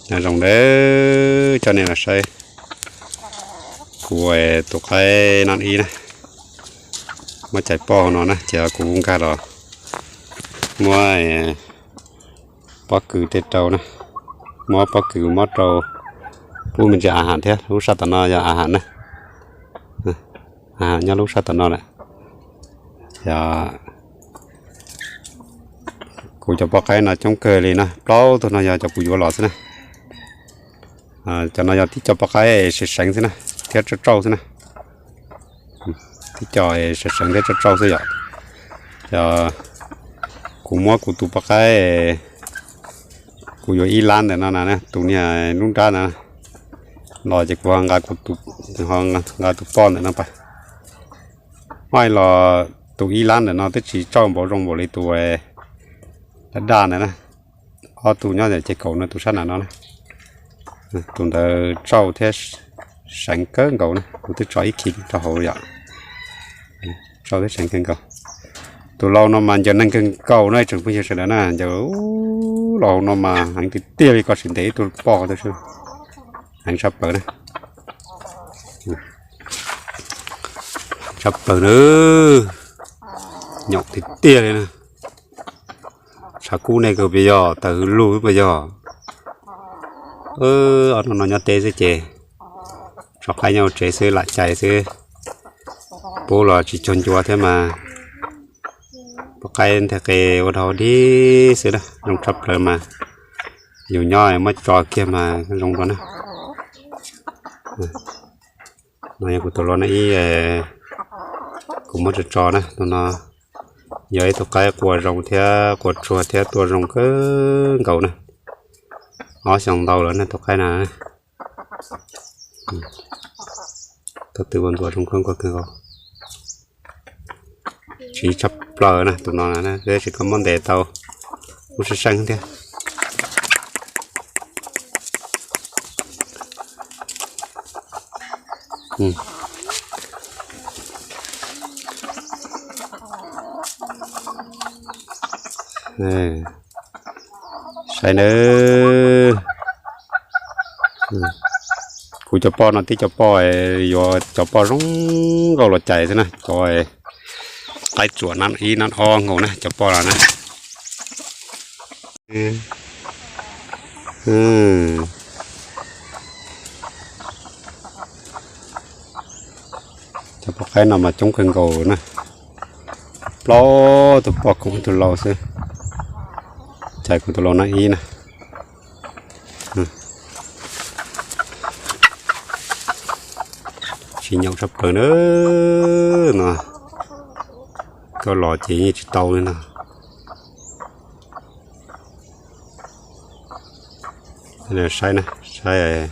Nyob zoo nawb, coj nej los saib kuv tus qaib nab ib na, muab cais poj hauv no na, ces kuv nkag los muab pob kws tej rau na, muab pob kws muab rau pub me ntsis a has thiab, lub sab tom no yog a has na, a has nyob lub sab tom no lawm. Yog kuv cov poj qaib no coob kawg li no, plaub tug no yog cov kuv yuav los xwb na. Cov no yog tib co poj qaib seev seev xwb na, thiab tsauj tsauj xwb na. Tib co seev seev thiab tsauj tsauj xwb yom. Yog kuv muab kuv tus poj qaib kuv yuav ib lab ntawm no na, tus niag nruab nrab na los ces kuv ho nqa tus poj ntawm no pais. Oj, los tus ib lab ntawm no twb tsis tsauj npaum zoo npaum li tus daj daj ntawd na. Ob tug nyob ces kaum no tus sab nram no na. Tus ntawd tsauj thiab seev kawg nkaus na, kuv twb tso ib khis rau hauv yom. Tsauj thiab seev kawg nkaus. Tus lau no mas ncaws neeg kawg nkaus no tsoom phooj ywg sawv daws na, ncaws lau hauv no mas heev tiag tiag li, koj sim ntes ib tug poj tu heev tshaj plaws na. Tshaj plaws na, nyaum tiag tiag li na. Tshav kub nej kawg puas yog, tawg hwv lug puas yog? Ob hnub no nyob teb xwb ces tso qaib nyob hauv tsev xwb lam cais xwb, pub los tsis cuag ncua thiab mas. Poj qaib nteg qe ua dhau dig xwb na, zoo tshaj plaws mas. Yus nyob muab tso kiag mas zoo dua na. No yog kuv tus lau nab ib, kuv muab tso tso na. Tus no yog ib tug qaib qua zoo thiab qua tsuag thiab tua zoo kawg nkaus na. Ob xyoo ntau lawm na tus qaib na. Tus twb ua ntuas zoo kawg nkaus, tsiv tshaj plaws na tus no, tab sis koj muab ntes tau kuj seej seej thiab. Saib nawb, kuv cov poj no tib cov poj, yuav cov poj zoo nkauj los cais xwb na, cov qaib txuam nab ib nab ob nkaus na, cov poj no na. Cov poj qaib no mas coob kawg nkaus na, plaub tug poj koom ib tug lau xwb, cais kuv tus lau nab ib na. Tsis nyaum tshaj plaws na, no koj los ces yeej tsis tau li no. Saib na, saib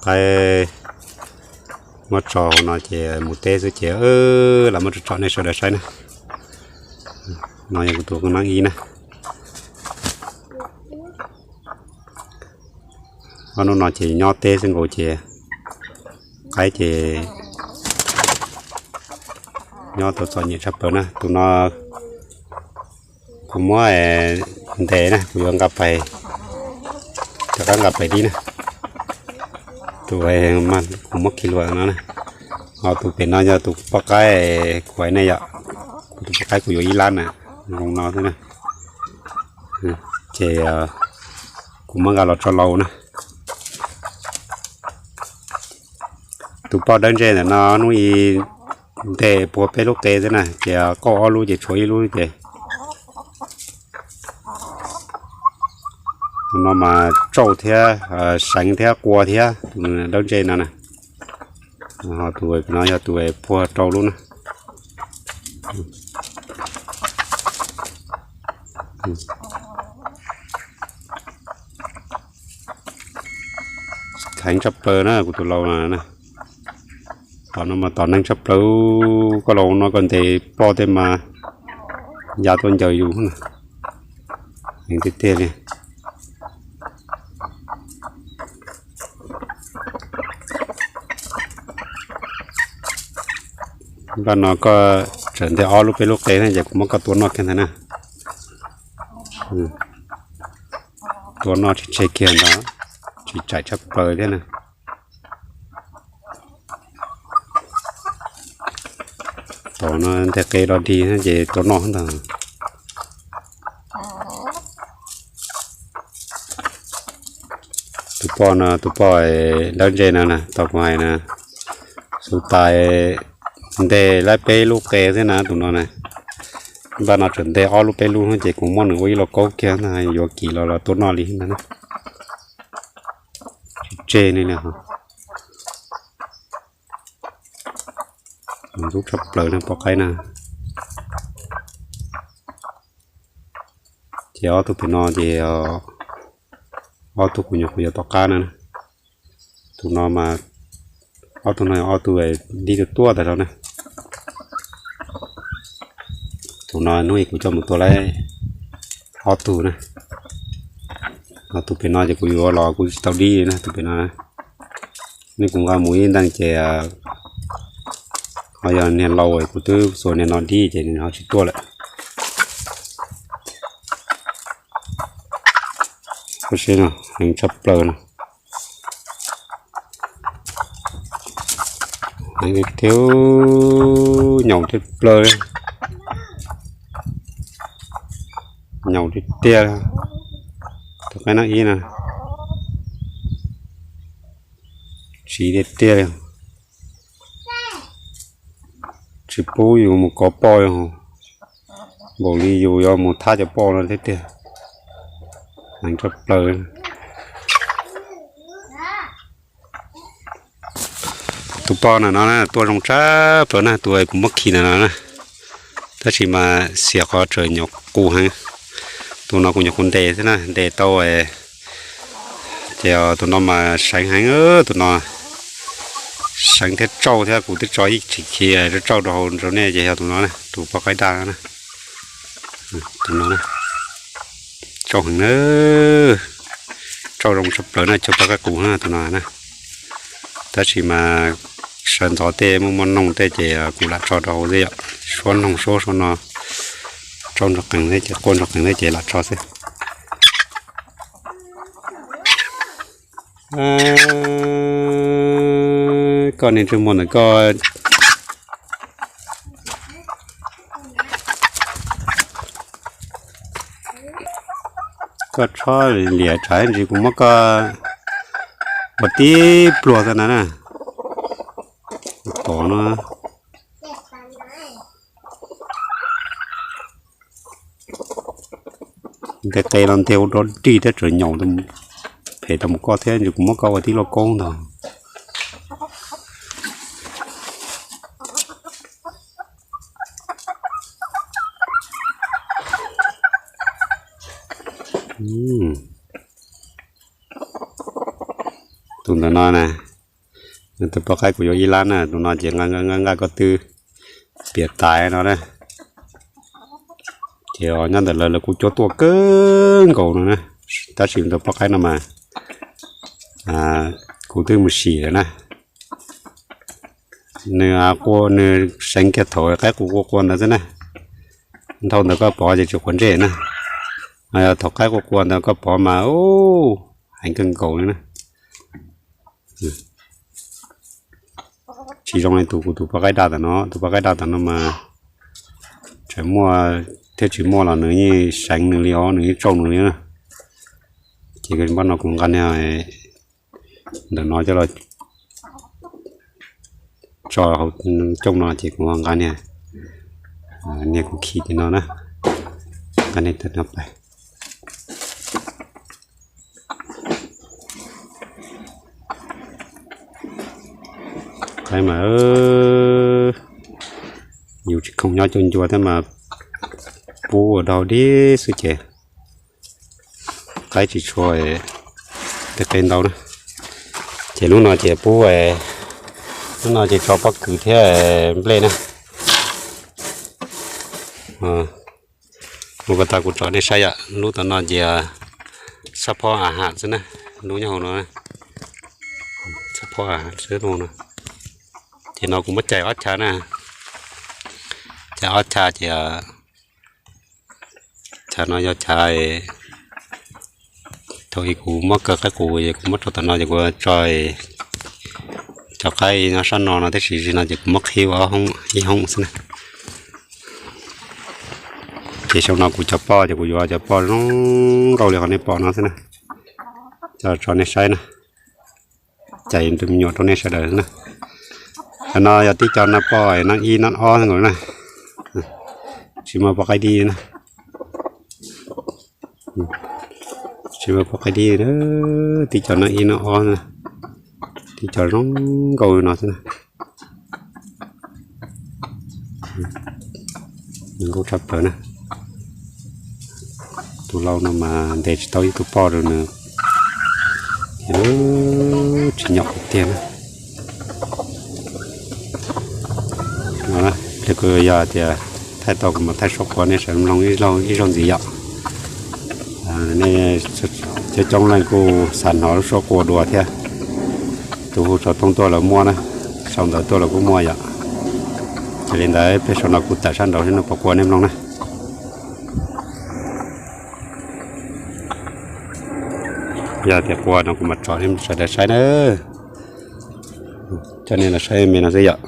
qaib muab tso hauv no ces mus teb xwb ces lam muab tso tsom nej sawv daws saib na. No yog kuv tus nab ib na. Ob hnub no ces nyob teb xwb nkaus ces qaib ces nyob tau txom nyem tshaj plaws na. Tus no kuv muab ntes na, kuv yuav nqa pais, rov qab nqa pais dib na. Tus kuv muab khi lua no na, ho tus pem no yog tus poj qaib kuv hais nej yom, kuv tus poj qaib kuv yuav ib lab na, zoo no xwb na. Ces kuv muab nqa los tso lau na. Tus poj dawb ntseg ntawm no hnub i ntes puag peb lub qe xwb na, ces kauj ob lub ces tshuav ib lub ces. Tus no mas tsauj thiab seev thiab qua thiab, tus dawb ntseg no na. Ho tus no yog tus puag rau lub na. Heev tshaj plaws na kuv tus lau na. Tom no mas tom neeg tshaj plaws, koj los no koj ntes poj tej mas ya tuaj ncaws yus na. Heev tiag tiag li. Npaj no koj tseem ntes ob lub peb lub qe na, ces kuv muab koj tua noj kiag ntag na. Tua noj tseg tseg kiag ntag, tsis tsaim tshaj plaws thiab na. Tom no nteg qe los dig ces tua noj ntag. Tus poj no, tus poj dawb ntse no na, tau kuv hais na, xub tais nteg laib peb lub qe xwb na tus no na. Npaj no tseem nteg ob lub peb lub ces kuv muab nws ua ib lo kaub kiag na, yuav kim los los tua noj li ntag na. Tsis tseg li na. Ntxub tshaj plaws na poj qaib na. Ces ob tug pem no ces ob tug kuv nyuam qhuav yuav tom qab na. Tus no mas, ob tug no yog ob tug dib tuaj tuaj tas zog na. Tus no hnub ib kuv coj mus tua laib ob tug na. Ho tus pem no ces kuv yuav los kuv tsis tau dib li na tus pem no. Nej kuv nqa mus ib nteeg ces ho yog niag laus kuv twb xuas niag no dib ces nws ho tsis tuaj lawm. Heev tshaj plaws no. Heev tiag, nyaum tiag plaws. Nyaum tiag tiag. Tus qaib nab ib na, siv tiag tiag li. Tsis pub yus mus kov poj li, npaum li yus yuav mus thab cov poj no thiab tiag. Heev tshaj plaws. Tus poj ntawm no tuaj zoo tshaj plaws na, tus kuv muab khi ntawm no na. Tab sis mas xiam qhov tseem nyuam qus heev. Tus no kuv nyuam qhuav ntes xwb na, ntes tau ces tus no mas seev heev, tus no seev thiab tsauj thiab, kuv twb tso ib tsis khi tsauj rau hauv rau nej ces yog tus no na, tus poj qaib daj no na. Tus no tsauj heev na, tsauj zoo tshaj plaws na, tsauj poj qaib qus na tus no na. Tab sis mas sawv ntxov tej muaj muaj noog tej ces kuv lam tso rau hauv xwb yom, suab noog suab suab no tsauj nrov qees thiab ces quaj nrov qees thiab ces lam tso xwb. Koj niag ntsej muag ntawm koj, koj tshob liam tsam ntsis kuv muab koj ua tib pluag xwb na na. Tom no nteg qe los nteg ua dog dig thiab tseem nyaum, phem tau mus koj thiab, kuv muab koj ua tib lauj kaub ntag. Tus ntawm no na, tus poj qaib kuv yuav ib lab na, tus no ces nqa nqa nqa koj twb piam tais no na. Ces nyob ntawm lawv, lawv kuj cuab tuaj kawg nkaus no na, tab sis tus poj qaib no mas kuv twb mus sim lawm na. Nws, nws seev kiag thaum qaib qus qua qua ntawd xwb na. Dhau ntawd koj pov ces tsis quav ntsej na. Thaum qaib qua qua ntawd koj pov mas heev kawg nkaus li na. Tsis zoo li tus kuv tus poj qaib daj tam no, tus poj qaib daj tam no mas tseem muaj thiab tsis muaj los nws yeej seev nws li os, nws yeej tsauj nws li na. Ces npaj no kuv nqa niag ntawm no coj los tso hauv cooj no ces kuv nqa niag, niag kuv khi tim no na, nqa niag tam no pais. Qaib mas yus tsis khoom nyob cuag ncua thiab mas pub ua dog dig xwb ces qaib tsis tshua tej qe ntau na. Ces lub no ces pub, lub no ces tso pob kws thiab nplej na. Ua ko taw kuv tsom nej saib yom, lub tam no ces xab phob a ham xwb na, lub nyob hauv no, xab phob a ham xwb no. Ces no kuv muab cais ob chav na, cais ob chav ces chav no yog chav, Thaum ub kuv muab kaw qaib qus ces kuv muab rau tom no ces kuv tso cov qaib nyob sab no no tib si, no ces kuv muab qhib ua ib hoob xwb na. Ces xyoo no kuv cov poj ces kuv yuav cov poj zoo nkauj li qhov nej pom no xwb na, coj tso nej saib na. Cais me nyuam rau nej sawv daws na. Qhov no yog tib co nab poj nab ib nab ob nkaus na. Tsis muaj poj qaib dib na. Tsis muaj poj qaib dib, tib co nab ib nab ob, tib co zoo nkauj no xwb na. Zoo nkauj tshaj plaws na. Tus lau no mas ntes tsis tau ib tug poj rau nws, tsis nyom tiag na. Pliag kuv yog tias thaij tau kuv mam thaij suab qua nej sawv mloog ib zaug ntxiv yom. Nej coob coob leej kuj xav hnov lub suab qua dua thiab. Tus hu xov tooj tuaj lawv muaj na, sau ntawv tuaj lawv kuj muaj yom. Yog li ntawd peb sau no kuv tawm sab nraud xwb no pom qua nej mloog na. Yog tias qua no kuv mam tso nej sawv daws saib na. Coj nej los saib me no xwb yom.